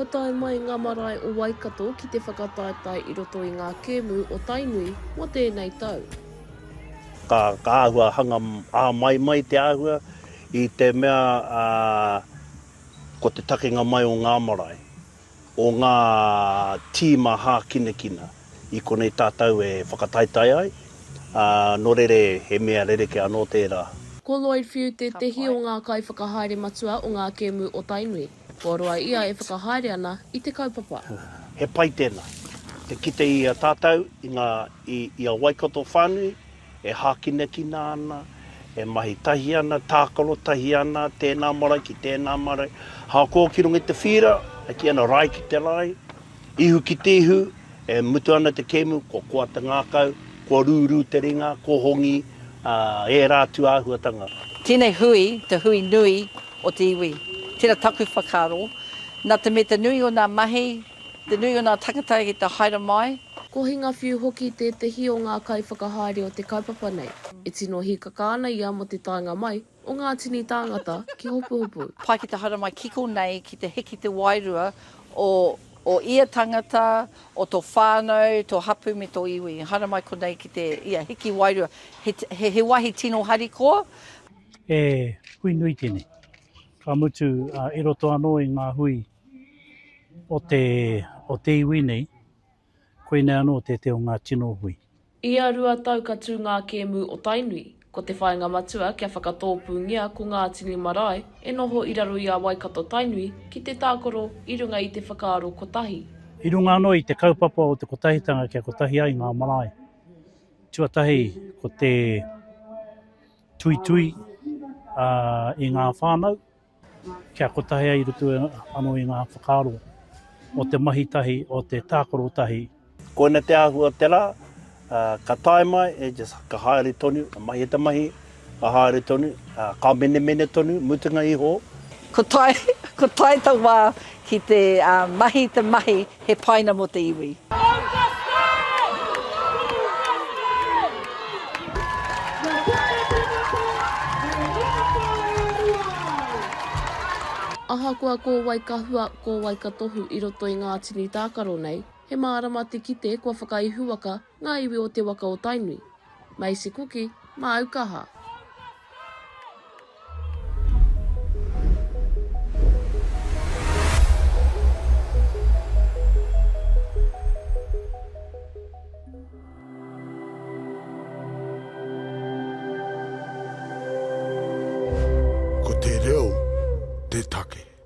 Kua tae mai ngā marae o Waikato ki te whakataetae i roto i ngā kēmu o Tainui mō tēnei tau. Ka āhua hanga āmaimai te āhua i te mea ko te takenga mai o ngā marae, o ngā tīma hākinakina i konei tātou e whakataetae ai, ā, nō reira he mea rerekē anō tērā. Ko Lloyd Whiu tētehi o ngā kaiwhakahaere matua o ngā kēmu o Tainui. Kua roa ia e whakahaere ana i te kaupapa. He pai tēnā, te kite i a tātou, i ngā, i, i a Waikato whānui, e hākinakina ana, e mahi tahi ana, tākaro tahi ana, tēnā marae ki tēnā marae. Ahakoa ki runga i te whīra, e kī ana rae ki te rae, ihu ki te ihu, e mutu ana te kēmu, kua koa te ngākau, kua rūrū te ringa, kua hongi, ā, ērā atu āhuatanga. Tēnei hui, te hui nui o te iwi. Tera taku whakaaro, na te me te nui o na mahi, te nui o na takata ki te haere mai. Ko Hingawhiu hoki tētehi o ngā kaiwhakahaere o te kaupapa nei. E tino hīkaka ana ia mō te taenga mai o ngā tini tāngata ki Hopuhopu. Pai ki te haere mai ki konei ki te hiki te wairua o o ia tangata, o to whanau, to hapu me to iwi. Haere mai konei ki te ia hiki wairua. He he he wahi tino harikoa. He hui nui tēnei. Ka mutu i roto anō i ngā hui o te, o te iwi nei, koinei anō tētehi o ngā tino hui. Ia rua tau ka tū ngā kēmu o Tainui. Ko te whāinga matua kia whakatōpūngia ko ngā tini marae e noho i raro i a Waikato Tainui ki te tākaro i runga i te whakaaro kotahi. I runga anō i te kaupapa o te kotahitanga kia kotahi ai ngā marae. Tuatahi ko te tuitui i ngā whānau, kia kotahi ai i roto anō i ngā whakaaro o te mahi tahi, o te tākaro tahi. Koina te āhua o te rā, ka tae mai, e just ka haere tonu, ka mahia te mahi, ka haere tonu, ka menemene tonu, mutunga iho. Ko tae, ko tae ta wā ki te mahi te mahi he paina mo te iwi. Ahakoa ko wai ka hua, ko wai ka tohu i roto i ngā tini tākaro nei, he mārama te kite kua whakaihuwaka ngā iwi o te waka o Tainui. Macy Kuki, māu kaha! Ko te reo te take.